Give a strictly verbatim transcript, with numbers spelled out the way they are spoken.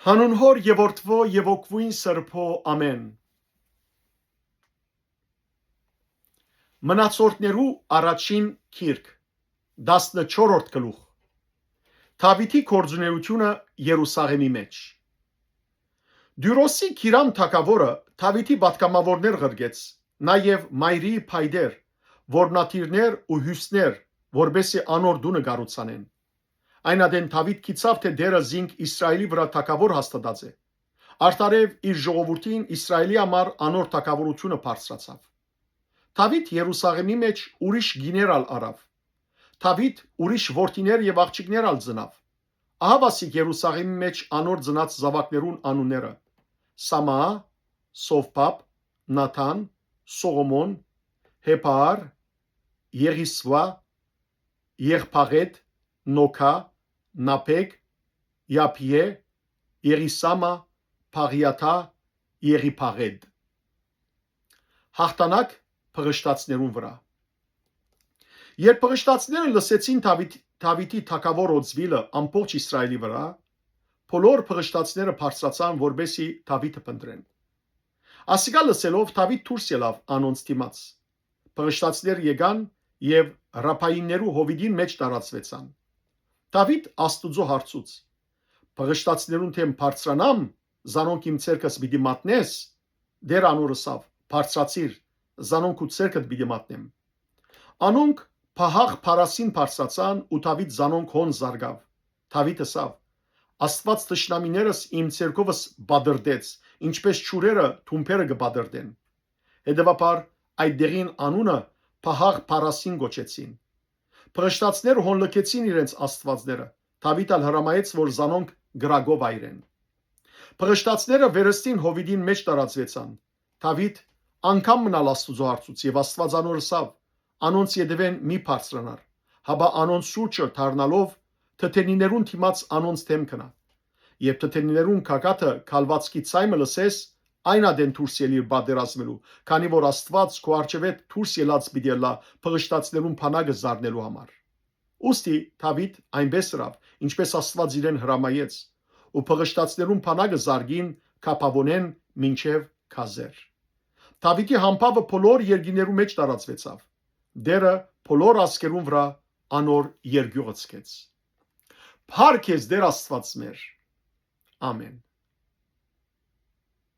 Հանուն Հօր եւ Որդւոյ եւ Հոգւոյն Սրբոյ, ամէն։ Մնացորդներու առաջին գիրք, տասնչորրորդ գլուխ։ Դաւիթի գործունեութիւնը Երուսաղէմի մէջ։ Տիւրոսի Քիրամ թագաւորը Դաւիթի պատգամաւորներ ղրկեց, նաեւ մայրիի փայտեր, որմնադիրներ ու հիւսներ, որպէս զի անոր տունը կառուցանեն։ Այն ատեն Դաւիթ գիտցաւ թէ Տէրը զինք Իսրայէլի վրայ թագաւոր հաստատած է։ Արդարեւ իր ժողովուրդին Իսրայէլի համար անոր թագաւորութիւնը բարձրացաւ։ Դաւիթ Երուսաղէմի մէջ ուրիշ կիներ ալ առաւ։ Դաւիթ ուրիշ որդիներ եւ աղջիկներ ալ ծնաւ։ Ահա վասիկ Երուսաղէմի մէջ անոր ծնած զաւակներուն անունները. Սամա, Սովբապ, Նաթան, Սողոմոն, Հեփար, Եղիսվա, Եղբաղետ, Նոքա, Նափեկ, Յաբիէ, Եղիսամա, Փաղիաթա, Եղիբաղետ։ Յաղթանակ փղշտացներուն վրայ։ Երբ փղշտացները լսեցին Դաւիթ, Դաւիթի թագաւոր օծուիլը ամբողջ Իսրայէլի վրայ, բոլոր փղշտացները բարձրացան, որպէս զի Դաւիթը փնտռեն։ Ասիկա լսելով՝ Դաւիթ դուրս ելաւ անոնց դիմաց։ Փղշտացները եկան եւ Ռափայիմներու հովիտին մէջ տարածուեցան։ Դաւիթ Աստուծոյ հարցուց. «Փղշտացներուն դէմ բարձրանամ, զանոնք իմ ձեռքս պիտի մատնե՞ս»։ Տէրը անոր ըսաւ. «Բարձրացիր, զանոնք քու ձեռքդ պիտի մատնեմ»։ Անոնք Փահաղ Փարասին բարձրացան ու Դաւիթ զանոնք հոն զարկաւ։ Դաւիթ ըսաւ. «Աստուած թշնամիներս իմ ձեռքովս պատրտեց, ինչպէս ջուրերը թումբերը կը պատրտեն»։ Հետեւաբար այդ դեղին անունը Փահաղ Փարասին կոչեցին։ Փղշտացները հոն լքեցին իրենց աստուածները, Դաւիթ ալ հրամայեց, որ զանոնք կրակով այրեն։ Փղշտացները վերստին հովիտին մէջ տարածուեցան։ Դաւիթ անգամ մըն ալ Աստուծոյ հարցուց եւ Աստուած անոր ըսաւ. «Անոնց ետեւէն մի բարձրանար, հապա անոնց շուրջը դառնալով՝ թթենիներուն դիմաց անոնց դէմ գնա։ Երբ թթենիներուն գագաթը քալուածքի ձայնը լսես, այն ատեն դուրս ելիր պատերազմելու, քանի որ Աստուած քու առջեւէդ դուրս ելած պիտի ըլլայ փղշտացներուն բանակը զարնելու համար»։ Ուստի Դաւիթ այնպէս ըրաւ, ինչպէս Աստուած իրեն հրամայեց, ու փղշտացներուն բանակը զարկին Գաբաւոնէն մինչեւ Գազեր։ Դաւիթի համբաւը բոլոր երկիրներու մէջ տարածուեցաւ։ Տէրը բոլոր ազգերուն վրայ անոր երկիւղը ցկեց։ Փառք քեզ, Տէր Աստուած մեր։ Ամէն։